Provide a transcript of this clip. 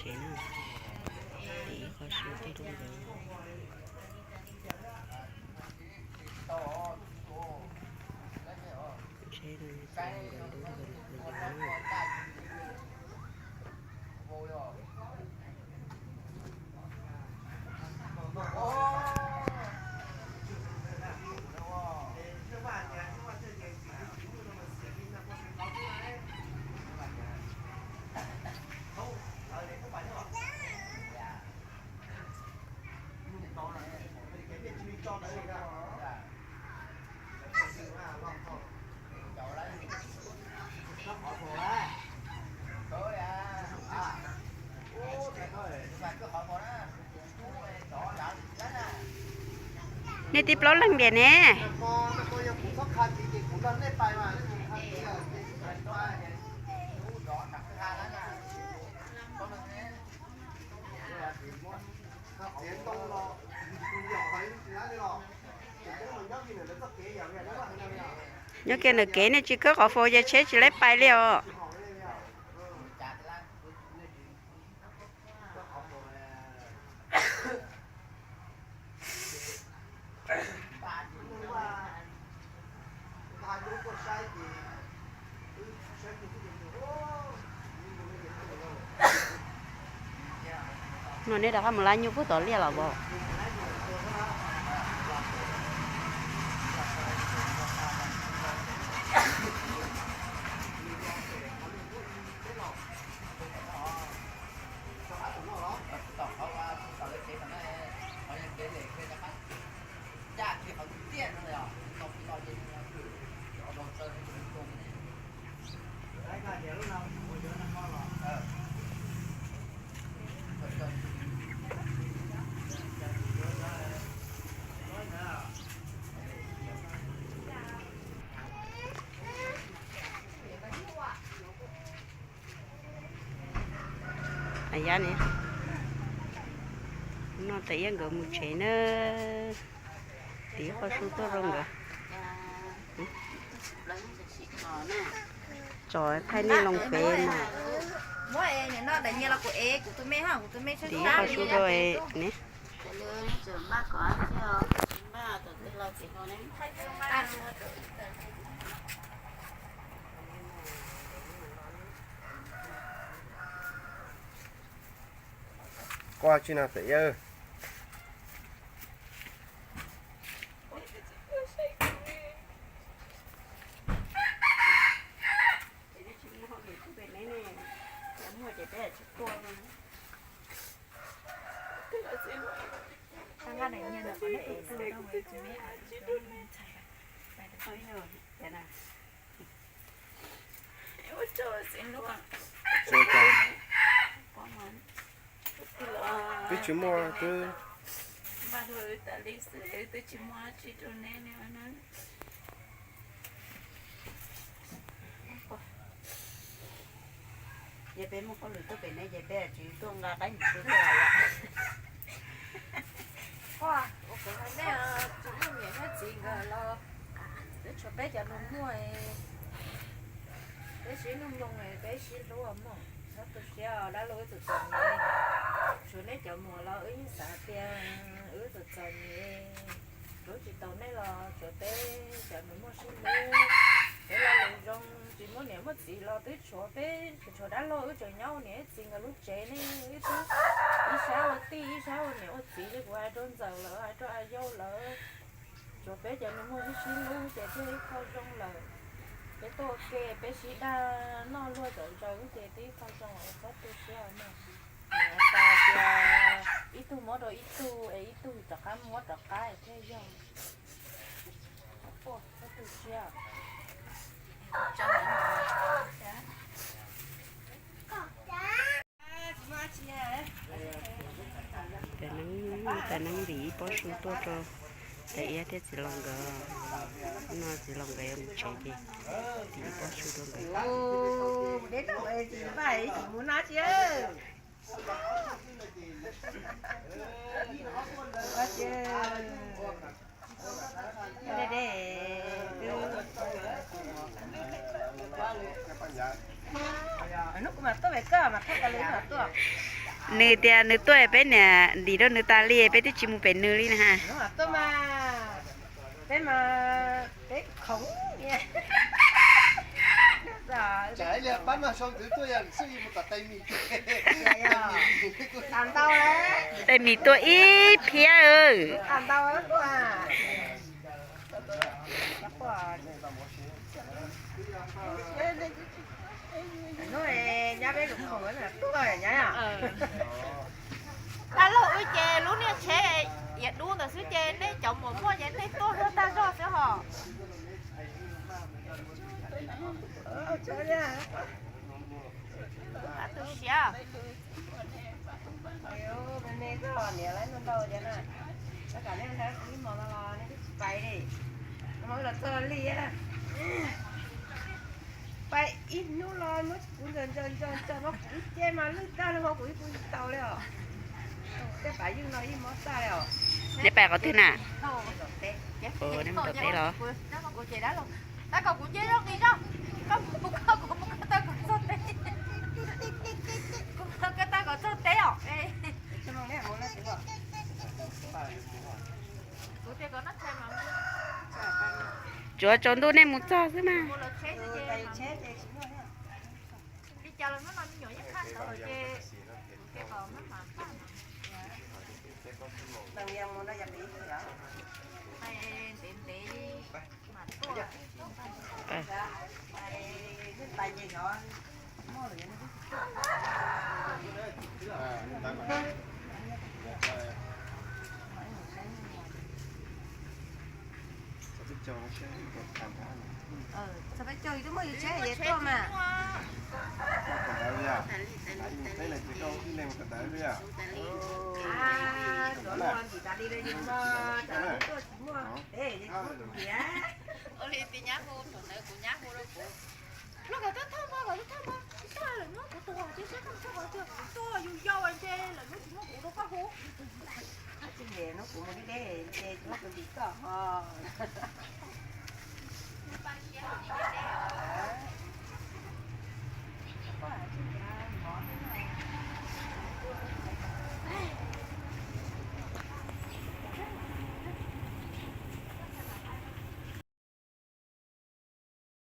Ces na, tim ib qho su tuaj rau nkawd. Ntshe nkawd lub nkawd lub nkawd lub na. Nej tib plaub leeg tiag ne. Nyob kiag ntawm kev nej tsis khawb qhov faus ces tsheb tsis laib pais li os. No nej rov qab mus lab nyuj puag tom liaj los as? Yab ne, no tais iab nkawd mus tsev na. Tim qho su tuaj rau nkawd. Tso thaij nej loo pem mas. Tim qho su rau ne. Koj tsis na tais iab. Twb tsis muaj twb. Yog peb muaj hauj lwm tuaj pem ne ces peb tsis tuaj nqa qaib mus su tuaj los. Ua, ua kuv hais nej, tsis muaj niam thiab txiv nkawd los, twb tshuav peb cov nus muag, peb sib nug moo, peb sib hlub mog. Txhob tu siab, dab laug wb txom txom nyem, tshuav neb cov muam los wb yeej xav tias wb txom txom nyem, hlub tsis tau nej los tshuav peb cov nus muag sib hlub. Peb lo lus zoo, tsis muaj niam muaj txiv los twb tshuav peb, tsuas tshuav dab laug wb tseem nyob ua niam ua txiv nkawd lub tsev ne, wb twb ib sab ua tij ib sab ua niam ua txiv li kuv hais rau Ntxawm lawv hais rau A Yauj lawv. Tshuav peb cov nus muag sib sib hlub ces thiaj ib qho zoo lawm. Peb tuaj ua ke peb sib dag noj luag cov ntsaws ces twb ib qho zoo lawm, txhob tu siab mog. Niam hais tias ib tug muab rau ib tug es ib tug rov qab muab rov qab thiaj yog. Txhob tu siab. Tais neeb, tais neeb ntim ib pob su tuaj rau tais iab thiab txiv laus nkawd. No txiv laus nkawd yuav mus tsev ces ntim ib pob su rau nkawd. Hnub kuv mam tuaj pem koj mas thaj tas li mam tuaj. Nws tias nws tuaj peb niam ntim rau nws tas li, peb twb tsis mus pem nws li na ha. Peb mas peb khoom. Tais mis tuaj ib phiab. Dab laug wb ces lub niag tsheb iav dub ntawd xwb ces nej cov muam muaj ces nej tuaj tag zog xwb hos. Tu siab. Pais ib hnub los muab kuv ntsaws ntsaws ntsaws ntsaws, muab kuv ib ce mas lwj tag li, muab kuv ib puas tsis tau li os. Tej pam ywj no ib mob tag li os. Neb pais qhov twg na? Neb mus tom teb los? Tab kom kuv nce zog nqis zog, koj mus koj, kuv mus koj tag kom txog teb. Kuv mus koj tag kom txog teb os. Tsuav tsaus ntuj nej mus txog xwb mas. Li cas los hnub no me nyuam yeej qhaj ntawd ces kuv ces kom maj mam qhaj mas. Ntev ntev li mas tuaj. Txog peb caug twb muaj yus tsheb es tuaj mas. Tuaj tsis muaj, tuaj tsis muaj tus ntiav. Ua li tis nyab hu thaum ntawd kuv nyab hu rau kuv, los kom tuaj thauj mog, kom tuaj thauj mog, tuaj lawm hnub kuv tuag ces saib koj tuaj qhov twg, tuaj yus yau ntshe lawm hnub tsis muaj kuv rau koj hu. Hnub kuv mus deb deb ces muab kuv ntim txoj ho.